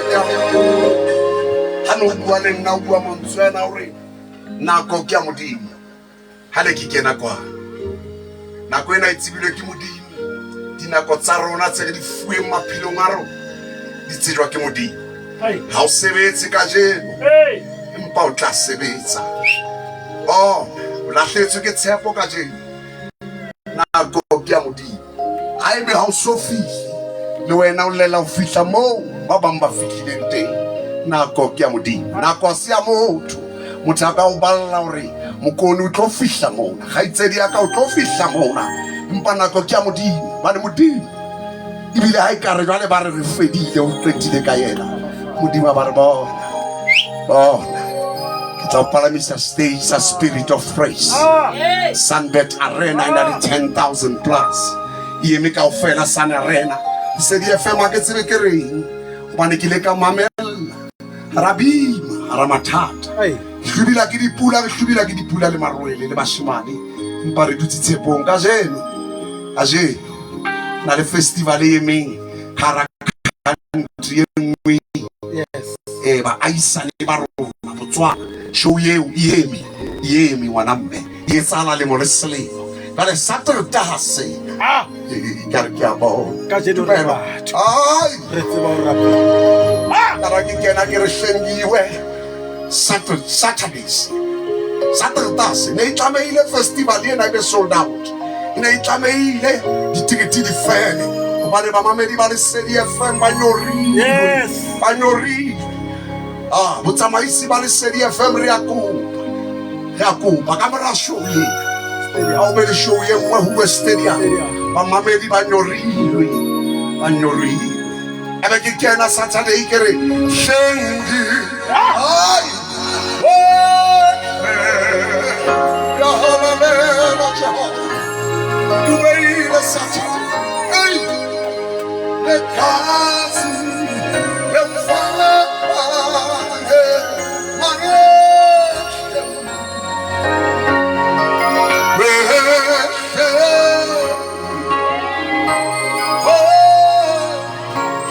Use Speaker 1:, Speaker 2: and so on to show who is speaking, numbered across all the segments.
Speaker 1: Kenya. Ha ne o bua le nna o bua mantswe ana hore nako ke ya Modimo. Ha ne ke kena kwana. Nako ena e tsebilwe ke Modimo. Dinako tsa rona tse re di fuweng maphelong a rona di tsejwa ke Modimo. Ha o sebetse kajeno empa o tla sebetsa. Bona, o lahletswe ke tshepo kajeno. Nako ke ya Modimo. Haebe ha o so fihle, le wena o llela ho fihla moo ba bang ba fihlileng teng. Nako ke ya Modimo. Nako ha se ya motho. Motho a ka o balla hore Mokone o tlo fihla mona, kgaitsedi ya ka o tlo fihla mona. Empa nako ke ya Modimo. Hobane Modimo ebile ha e ka re jwale ba re re fedile, o qetile ka yena. Modimo a ba re bona, bona ke tla o palamisa stage sa Spirit of Praise. Sunbet Arena e na le 10,000 plus. E eme kaofela Sun Arena. Lesedi FM ha ke tsebe ke reng hobane ke ile ka mamella ra bima hara mathata. Re hlwibila ke dipula, re hlwibila ke dipula le marwele le bashemane, empa re dutse tshepong. Kajeno, kajeno na le festival e emeng hara country e nngwe. Eh, baahisane ba rona Botswana, show eo e eme, e eme ngwana mme, e etsahala lemo le selemo. Jwale Saturday ha se ka re ke a bona.
Speaker 2: Kajeno re
Speaker 1: Tumelo.
Speaker 2: batho.
Speaker 1: Ai!
Speaker 2: Re tseba ho rapela.
Speaker 1: Ka ra ke kena ke re hlengiwe Saturdays. Saturdays ne e tlamehile festival ena e be sold out. E ne e tlamehile ditikete di fele hobane bamamedi ba Lesedi FM ba nyorilwe.
Speaker 2: Yes.
Speaker 1: Ba nyorilwe. Ah, botsamaisi ba Lesedi FM re a kopa. Re a kopa ka mora show ena. Ha o be le show e nngwe ho West Stadium. Bamamedi ba nyorilwe. Ba nyorilwe. Ebe ke kena Saturday ke re hlengi. Ai. Ya halalela Jehova. Dubeile Saturday. Ei. Lekazi lemfana mayehle. Wehle. Oh,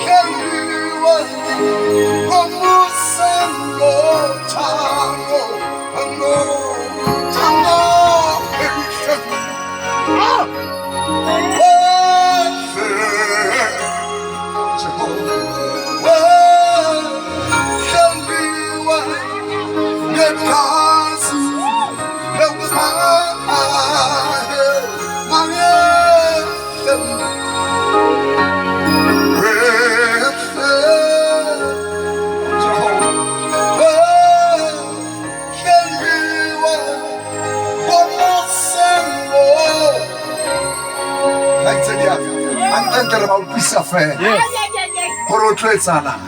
Speaker 1: hlengiwe ngomusa ngothando, ngothando elihle. Wehle, Jehova. Hlengiwe ngegazi lemfana mayehle. Wehle, Jehova. Hlengiwe ngomusa Kgaitsedi ya ka, hantlentle re ba utlwisa fela gore o tlo etsahalang.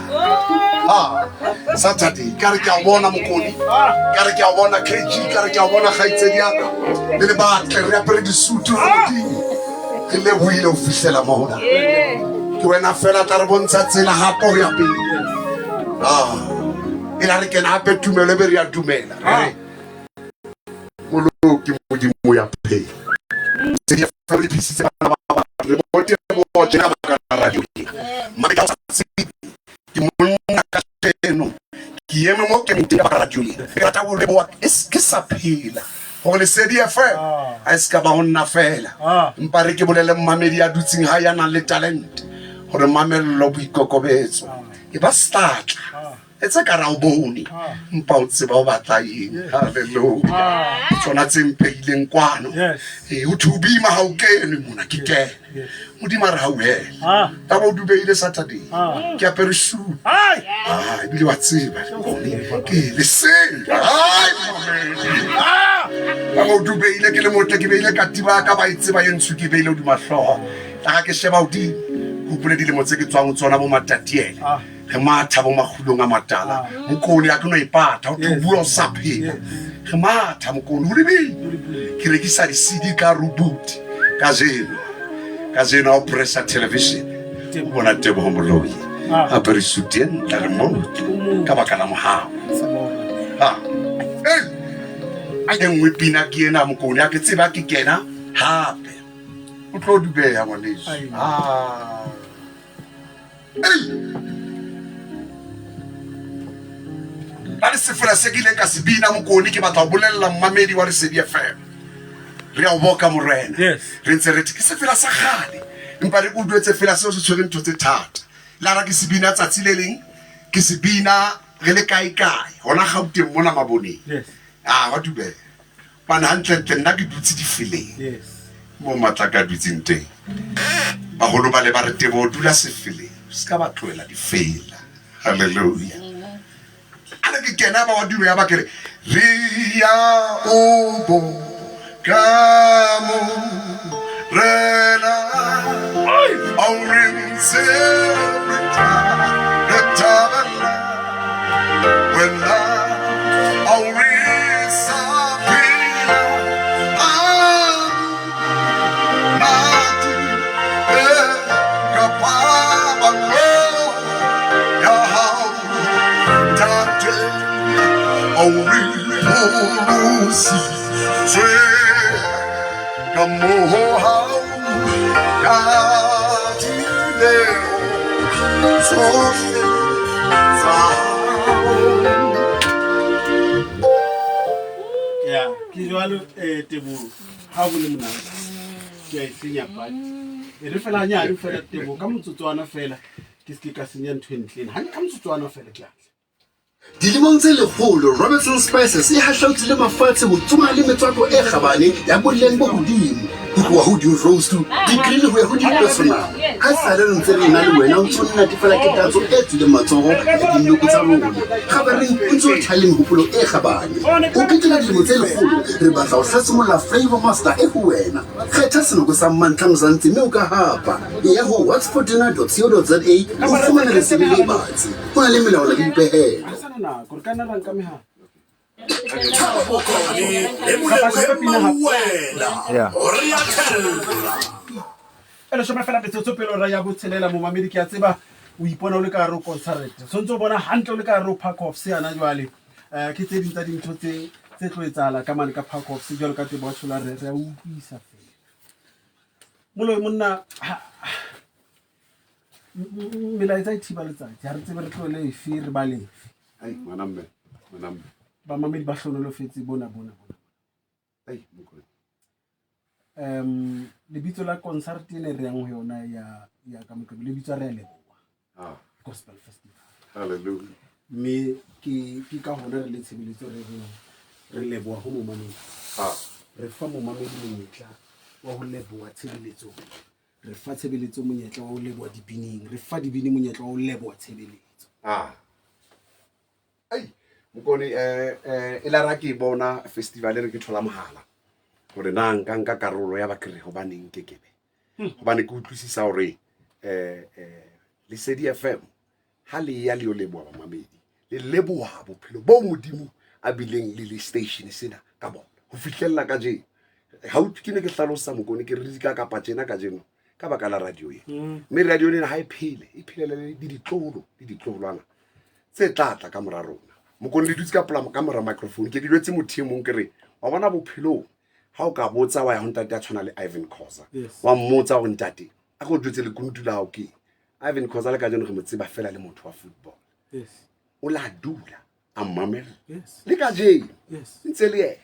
Speaker 1: Ah, Saturday ka re ke a o bona Mokone, ka re ke a o bona KG, ka re ke a o bona kgaitsedi ya ka le le batle re apere disutu re Modimo re lebohile ho fihlela mona. Ke wena fela tla re bontsha tsela gape ho ya pele. Ah, e la re kena gape tumelo e be re a dumela re re Moloki Modimo ya phela. Se di fa re phisitse bana ba batho re bote bo tjena ba ka radio ena. Mare ka o sa tsebe ke monna kajeno ke eme mo ke moteng ka baka radio ena. Ke rata ho leboha ke ke sa phela hore Lesedi FM ha e se ka ba ho nna fela. Empa re ke bolele mmamedi ya dutseng hae ya nang le talente hore mamello boikokobetso e ba setlatla. Etsa ka ra o bone mpa o tseba o batla eng. Haleluya. Ke tsona tse mpehileng kwano. Ee, ho thwe o bima ha o kenwe mona ke kene. Modimo a re hauhele. Taba o dubeile Saturday. Ke apere suit. Ah, ebile wa tseba Mokone ke lesedi. Ai, mamedi. Taba o dubeile ke le motle ke beile katiba ya ka ba e tseba e ntsho ke beile hodima hlooho. Tla ga ke sheba hodimo. Ke hopole dilemo tse ke tswang ho tsona bo Matatiele. Re matha bo makgulong a matala. Mokone a ke no ipata, o tlo bua o sa phela. Re matha Mokone, ho lebile. Ke rekisa di-CD ka reboot kajeno. Kajeno ha o pressa television, o bona Teboho Moloi apere suit e ntle re motle ka baka la mohau. Ha. Ei! E nngwe pina ke ena Mokone, ha ke tseba ke kena hape. O tlo dubeha ngwaneso. Ah. Ei! Ba le sefela se ke ileng ka se bina Mokone, ke batla ho bolella mmamedi wa Lesedi FM. Re a o boka Morena.
Speaker 2: Yes.
Speaker 1: Re ntse re ke sefela sa kgale, empa re utlwetse fela seo se tshwere ntho tse thata. Le ha ke se bina tsatsi le leng, ke se bina re le kae kae, hona Gauteng mona maboneng.
Speaker 2: Yes.
Speaker 1: Ah, wa dumela. Hobane hantlentle nna ke dutse difeleng.
Speaker 2: Yes.
Speaker 1: Mo matla ka dutseng teng. Baholo ba le ba re Teboho dula sefeleng, se ka ba tlohela difela. Hallelujah. A re ke kena ba wa dumela ba ke re re ya o bo ka mo rena au re ntse re re thabela wena au re sa phela ha monate e ka paballo ya hao ntate au re pholositswe ka mohau ka dineo tsohle tsa hao.
Speaker 2: Ya, ke jwalo Teboho, ha ho le monate. Ke a e senya but e re fela hanyane fela Teboho ka motsotswana fela ke se ke ka senya ntho e ntle ena. Ka motsotswana fela ke a tla.
Speaker 3: Dilemong tse lekgolo, Robertson Spices e hahlautse le mafatshe ho tsoma le metswako e kgabane ya boleng bo hodimo, ho tloha ho di-roast, di-grill ho ya ho di-personal. Ha esale re ntse re ena le wena o ntse o natefela ke tatso e tswileng matsoho ya dinoko tsa rona. Kgabareng o ntse o thale mehopolo e kgabane. Ho keteka dilemo tse lekgolo, re batla ho hlasimolola Flavour Master e ho wena. Kgetha senoko sa mantlha Mzansi mme o ka hapa. Eya ho whatsfordinner.co.za ho fumana lesedi le batsi. Ho na le melawana le dipehelo.
Speaker 2: Ha re sana nako, re ka nna ra nka mehala.
Speaker 4: Thabo Bokone le Molebohe Mauwela re a thella.
Speaker 2: E leshome fela metsotso pele hora ya botshelela momamedi ke a tseba o ipona o le ka hare ho concert. Tshwanetse o bona hantle o le ka hare ho Park House yana jwale. Ke tse ding tsa dintho tse tse tlo etsahala ka mane ka Park House jwalo ka Teboho Tshola re re a utlwisa fela. Moloi monna melaetsa e thiba letsatsi ha re tsebe re tlohele efe re bale efe.
Speaker 1: Ai, ngwana mme, ngwana mme.
Speaker 2: Bamamedi ba hlonolofetse bona bona bona.
Speaker 1: Ai, mokgotsi.
Speaker 2: Lebitso la concert ene re yang ho yona ya ya ka Moqebelo le bitswa Re a Leboha. Gospel Festival.
Speaker 1: Hallelujah.
Speaker 2: Mme ke ke ka hona re le tshebeletso re re re leboha ho momamedi. Re fa momamedi monyetla wa ho leboha tshebeletsong. Re fa tshebeletso monyetla wa ho leboha dibining. Re fa dibini monyetla wa ho leboha tshebeletso.
Speaker 1: Ai, Mokone e la ra ke bona festival re ke thola mohala hore na nka nka karolo ya ba ke re hobaneng ke kebe. Hobane ke utlwisisa hore Lesedi FM ha le ya le yo leboha bamamedi, le leboha bophelo bo Modimo a bileng le le station sena ka bona ho fihlella kajeno. Ha o ke ne ke hlalosa Mokone ke re di ka kapa tjena kajeno ka baka la radio ena. Mme radio ena ha e phele, e phelele le ditloholo le ditloholwana tse tla tla ka mora rona. Mokone le dutse ka pola ka mora microphone ke di jwetse motho e mong ke re wa bona bophelong ha o ka botsa wa ya ho ntate a tshwana le Ivan Khoza. Wa mmotsa hore ntate a go jwetse lekunutu la hao ke eng? Ivan Khoza le kajeno re mo tseba fela le motho wa football. O la dula a mmamella. Le kajeno ntse le yena.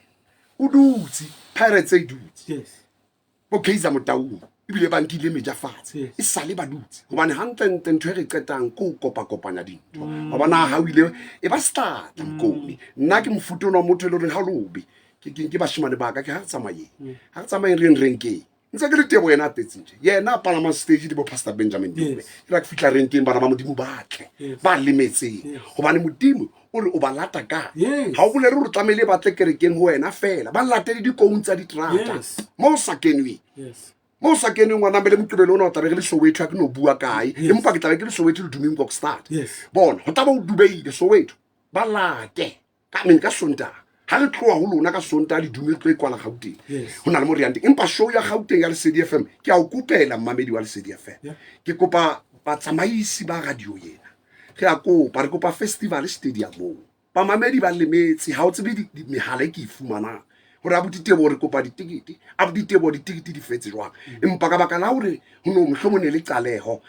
Speaker 1: O dutse Pirates e dutse. Bo Kaizer Motaung ebile ba nkile meja fatshe. E sale ba dutse hobane hantlentle ntho e re qetang ke ho kopakopanya dintho. Wa bona ha o ile e ba setlatla Mokone. Nna ke mofuta ona wa motho e leng hore ha o lobe. Ke ke ke bashemane ba ka ke ha re tsamayeng. Ha re tsamayeng re yeng renkeng. Ntse ke le Tebo yena a tletseng tje. Yena a palamang stage le bo Pastor Benjamin Dube. Ke ra ke fihla renkeng bana ba Modimo ba tle. Ba lemetseng. Hobane Modimo o re o ba lata kae? Ha o bolele hore tlamehile ba tle kerekeng ho wena fela. Ba late le dikoung tsa diterata. Mo o sa kenweng. Mo o sa kenweng ngwana mme le Moqebelo ona o tlabe re le Soweto ha ke no bua kae. Empa ke tlabe ke le Soweto le Dumeng Kokstad. Bona, ho tlabe o dubeile Soweto. Ba late. Ka men ka Sontaha. Ha re tloha ho lona ka Sontaha le dume tlo e kwala Gauteng. Ho na le mo re yang teng. Empa show ya Gauteng ya Lesedi FM ke a o kopela mmamedi wa Lesedi FM. Ke kopa batsamaisi ba radio ena. Re a kopa, re kopa festival stadium. Bamamedi ba lemetse ha o tsebe mehala e ke e fumanang. Hore abuti Teboho re kopa ditikete, abuti Teboho ditikete di fetse jwang. Empa ka baka la hore ho no mohlomong ne le qaleho,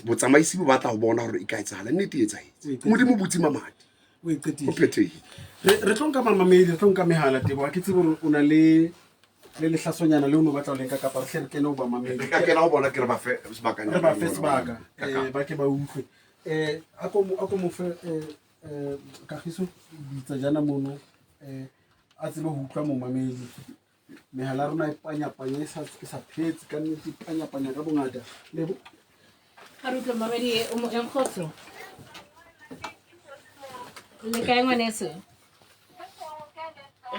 Speaker 1: botsamaisi bo batla ho bona hore e ka etsahala. Nnete e etsahetse. Modimo o butse mamati.
Speaker 2: O e qetile.
Speaker 1: O phethehile.
Speaker 2: Re tlo nka mamamedi, re tlo nka mehala Tebo. Ha ke tsebe hore o na le le lehlasonyana le o ne o batla ho le nka kapa re hle re kene ho bamamedi.
Speaker 1: Re ka kena ho bona ke re ba fe sebakanyana.
Speaker 2: Re ba fe sebaka, ba ke ba utlwe. A ko mo fe Kagiso bitsa jana mono a tsebe ho utlwa momamedi. Mehala ya rona e panyapanya e sa phetse ka nnete, e panyapanya ka bongata. Lebo.
Speaker 5: Ha re utlwe momamedi o mo Nkgotso. Le kae ngwaneso?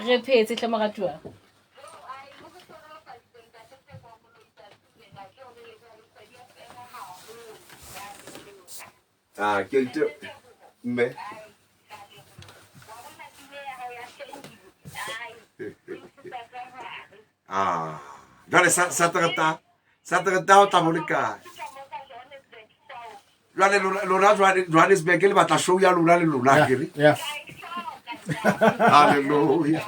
Speaker 5: Re phetse hle moratuwa.
Speaker 1: Ah, ke ite mme. Ah, jwale sa sa trata sa trata o tla bo le kae? Jwale lona jwale Johannesburg le batla show ya lona le lona ke re.
Speaker 2: Yeah.
Speaker 1: Hallelujah.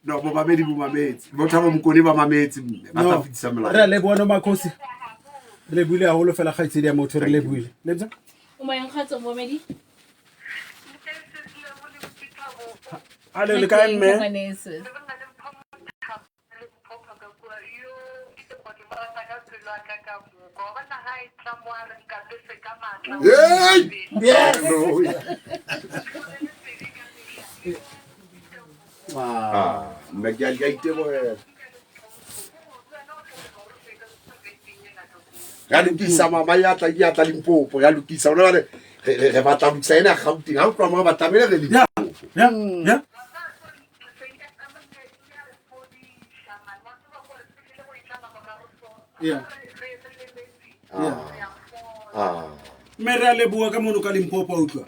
Speaker 1: No, bo mamedi bo mametse. Bo Thabo Mokone ba mametse mme ba tla fetisa molaetsa.
Speaker 2: Re a leboha no Makhosi. Re lebohile haholo fela kgaitsedi ya motho re lebohile. Lebza?
Speaker 5: O moyeng kgotso momedi.
Speaker 2: Ale le kae mme?
Speaker 5: Ngwaneso.
Speaker 1: Hey!
Speaker 2: Yes.
Speaker 1: Hallelujah. Ah, mme ke a itebohela. Ra lokisa mama ya tla ya tla Limpopo, ya lokisa. Hona jwale re batla ho lokisa ena Gauteng. Ha o tloha mo re batla tlamehile re Limpopo.
Speaker 2: Yeah, yeah. Yeah.
Speaker 1: Ah.
Speaker 2: Mme re a leboha ka mono ka Limpopo a utlwa.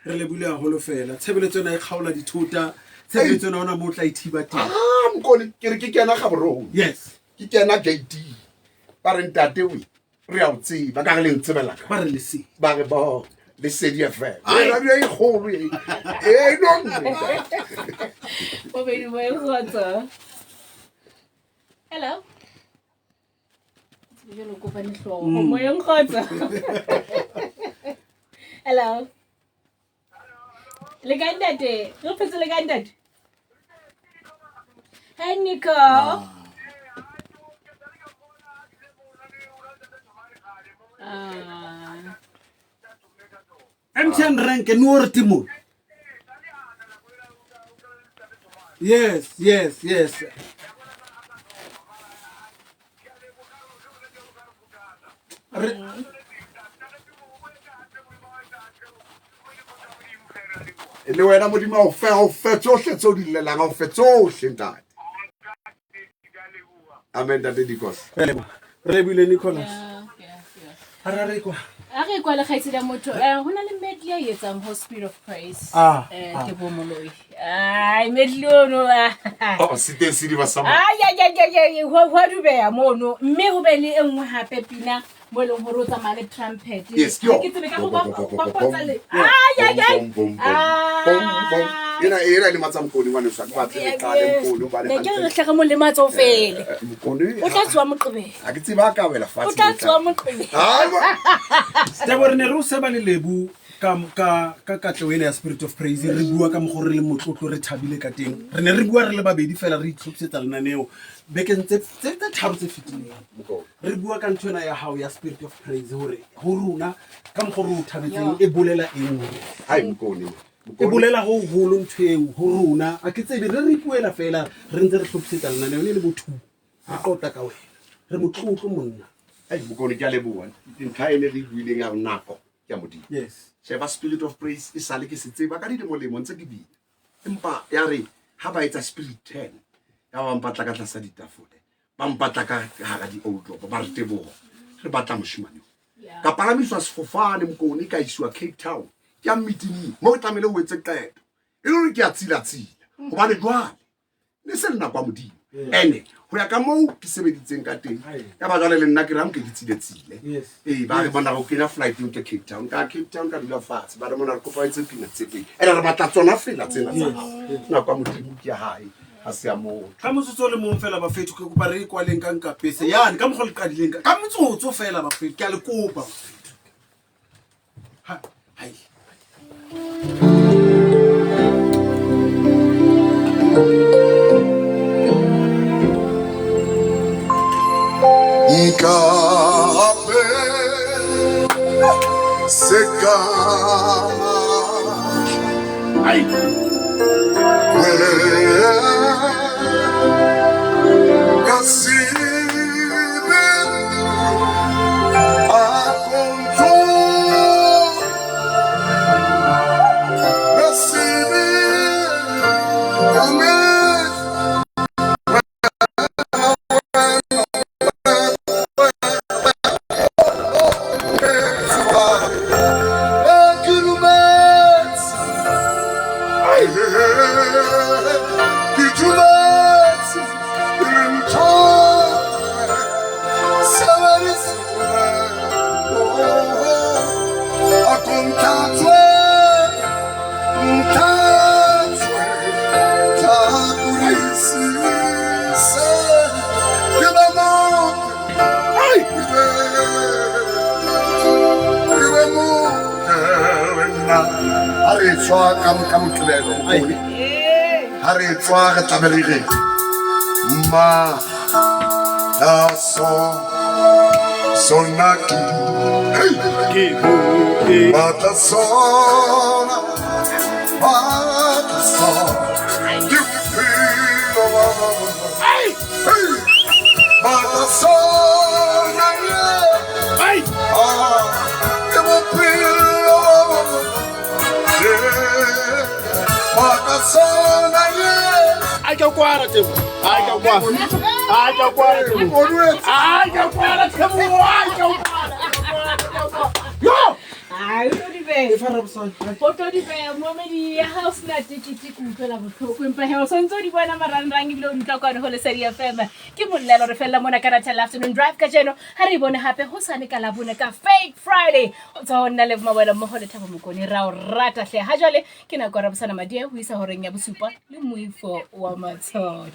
Speaker 2: Re lebohile haholo fela. Tshebeletso ena e kgaola dithota. Tshebeletso ena hona moo o tla ithiba teng.
Speaker 1: Ah, Mokone, ke re ke kena Gaborone.
Speaker 2: Yes.
Speaker 1: Ke kena gate. Ba re ntate we, re a o tseba ka re le ntsebela ka.
Speaker 2: Ba re lesedi.
Speaker 1: Ba re bo Lesedi FM. Radio e kgolo e. E no nne.
Speaker 5: Bobedi bo e kgotso. Hello. Jalo kopane hlooho. Moyeng kgotso. Hello. Le kae ntate? Re phetse le kae ntate? Hey Nico. Ah.
Speaker 2: MTN rank no re timo. Yes, yes, yes. Re
Speaker 1: Le wena Modimo a o fe, a o fe tsohle tseo di llelang, a o fe tsohle ntate. Amen ntate Dikos.
Speaker 2: Re leboha. Re lebohile Nicholas.
Speaker 5: Yeah.
Speaker 2: Ha re re kwa.
Speaker 5: A re kwa le kgaitsedi ya motho ho na le medley a e etsang ho Spirit of Praise.
Speaker 2: Ah, ah.
Speaker 5: Teboho Moloi. Ai medley ono.
Speaker 1: Oh, siteng sediba sa mo.
Speaker 5: Ai ai ai ai ai ho ho dubeya mono mme ho be le e nngwe hape pina mo e leng hore o tsamaya le trumpet.
Speaker 1: Yes, ke yona.
Speaker 5: Ke tsebe ka go ba bapatsa le. Ai ai ai.
Speaker 1: Bom, bom, bom. Bom, bom. Ena ena e lematsa Mokone ngwaneso, ha ke batle le qale Mokone hobane
Speaker 5: Ne ke re
Speaker 1: hantle-
Speaker 5: hle re mo lematsa o fele.
Speaker 1: Mokone
Speaker 5: O tla tsoha moqebelo.
Speaker 1: Ha ke tsebe a ka wela fatshe.
Speaker 5: O tla tsoha moqebelo.
Speaker 1: Hai, bo-
Speaker 2: Tebo re ne re o seba le Lebo ka ka ka katleho ena ya Spirit of Praise re bua ka mokgwa o re le motlotlo re thabile ka teng. Re ne re bua re le babedi fela re itlhophisetsa lenaneo bekeng tse tse tse tharo tse fetileng.
Speaker 1: Mokone.
Speaker 2: Re bua ka ntho ena ya hao ya Spirit of Praise hore ho rona ka mokgwa o re o thabetseng e bolela eng ho rona.
Speaker 1: Hai, Mokone.
Speaker 2: E
Speaker 1: Mokone.
Speaker 2: bolela ho holo ntho eo ho rona. A ke tsebe re re ipuela fela re ntse re hlophisetsa lenaneo le le botho. Re qota ka wena. Re motlotlo monna.
Speaker 1: Hai, Mokone ke a leboha. Ntlha e ne re e buileng ya hore nako ke ya Modimo.
Speaker 2: Yes.
Speaker 1: Sheba Spirit of Praise e sale ke se tseba ka dilemo-lemo ntse ke bina. Empa ya re ha ba etsa Spirit 10 ya ba mpatla ka tlasa ditafole, ba mpatla ka hara di-outlook, ba re Teboho, re batla moshemane o. Ka palamiswa sefofane Mokone ka isiwa Cape Town. Ke ya meeting mo ke tlamehile ho etse qeto. E le hore ke a tsila-tsila hobane jwale ne se le nako ya Modimo. Ene ho ya ka moo ke sebeditseng ka teng, ya ba jwale le nna ke re ha nke ke tsile-tsile.
Speaker 2: Yes.
Speaker 1: Ee, ba re mona re kenya flight o ke Cape Town. Ka Cape Town ka dula fatshe. Ba re mona re kopa o etse pina tse pedi. Ene re batla tsona fela tsena tsa hao. Nako ya Modimo ke ya hae, ha se ya motho.
Speaker 2: Ka motsotso o le mong fela bafetho ke kopa re e kwaleng ka nkapese yane ka mokgwa o le qadileng ka motsotso fela bafetho ke a le kopa bafetho. Hai.
Speaker 1: Nkabe seka
Speaker 2: Ai.
Speaker 1: Kasibe akonto Nasibe Amen. Ha re tswa ka Moqebelo, mokgoni. Ha re tswa re tlabe re re ma la so sona ke matla sona, matla sona ke bophelo ba matla sona, ah, ke bophelo matla sona, yeah.
Speaker 2: Ai ke kwara Tebo. Ai ke kwara. Ai ke kwara Tebo. Ai ke kwara Tebo. Ai ke kwara. Yo.
Speaker 5: Ai, o tlo di beha.
Speaker 2: E fa Robson.
Speaker 5: O tlo di beha, momedi ya ha o sena tekete ke utlwela bohloko, empa he o sontse o di bona marangrang ebile o di utlwa kwane ho Lesedi FM. Ke mollelo re fella mona ka Ratella Afternoon Drive kajeno. Ha re e bone hape hosane ka Labone ka Fake Friday. O tswa ho nna le Mawela mmoho le Thabo Mokone. Ra o rata hle. Ha jwale ke nako ya Rabosana Madie ho isa horeng ya bosupa le moifo wa matsholo.